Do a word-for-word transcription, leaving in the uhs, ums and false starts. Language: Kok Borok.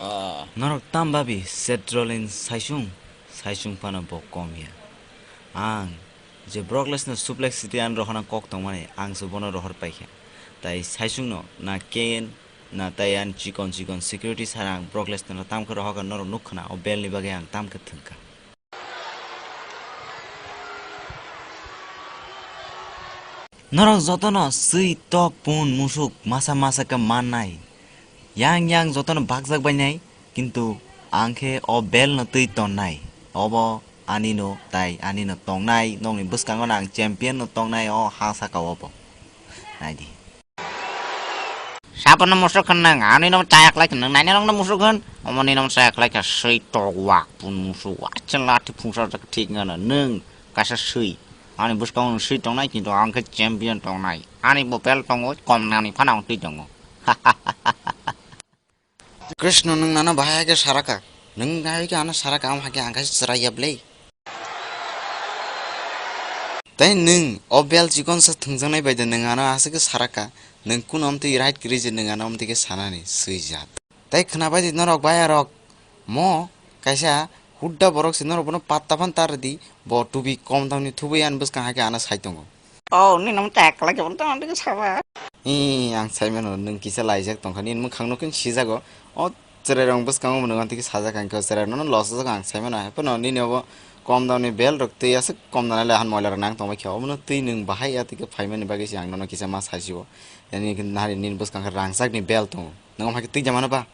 Norok tam babi Seth Rollins saisung, saisung phano bo kom ya. Ang je Brock Lesnar suplex city an rohorna kok tongmani, ang se bono rohor paikha. Tai saisungno na Kane, na tai an chikon chikon security sara ang Brock Lesnar no tamkhe rohorkha, norok nukkhana o belt ni bagwi ang tamkhe thwngkha. Norok jotono swi tok pun musuk masa masa khe mannai. Yang yang jotono bakjak bainai, kintu ang khe o belt no twi tonnai. Obo ani no tai ani no tongnai, nokni bwskango no ang champion no tongnai o ha saka o bo. Naidi. Sabono musuk hwn nwng, ani no chaya khlai khe nwng, nainai rok no musuk hwn, omoni no chaya khlai khe swi tok wak pun musuk, wacha lathi phungsa jak thik ngana nwng kaisa swi. Ani bwskango nwng swi tongnai, kintu ang khe champion tongnai. Ani bo belt tongo, kom nani phano ang twi tongo. Krishna, nwng nano bahai hai khe saraka. Nwng bahai khe ano saraka, am hai khe ang khe chwrai ya bwlai. Tei nwng o belt chikon sa thwngjaknai bai de nwng ano aswk khe saraka. Nwng kunu amtwi right kwrwi je nwng ano amtwi khe sanani swijak. Tei khwnabai di norok bayarok, mo kaisa hudda borok se norok bono patta phan tar di, bo tubi kom tamni thubui ani bwskang hai khe ano sai tongo. Oh, nini omo ta ekla khe bono tamo tike saba. Ee, ang sai mano, nwng kisa laijak tongkha, nini mwkhang no khe sijago. O chwrai rok bwskango nwng tike sajak, ang khe o chwrai rok no losajak ang sai mano. Hai phano nini obo kom daw ni belt rok twi aswk kom da nai le, han moila rok nang tong bai khe, omo no twi nwng bahai ya tike phai mani bagwi se ang nono kisa ma sai si o. Yani nahari nini bwskang khe rangchak ni belt tongo, nwng omo hai khe twi ja mano ba?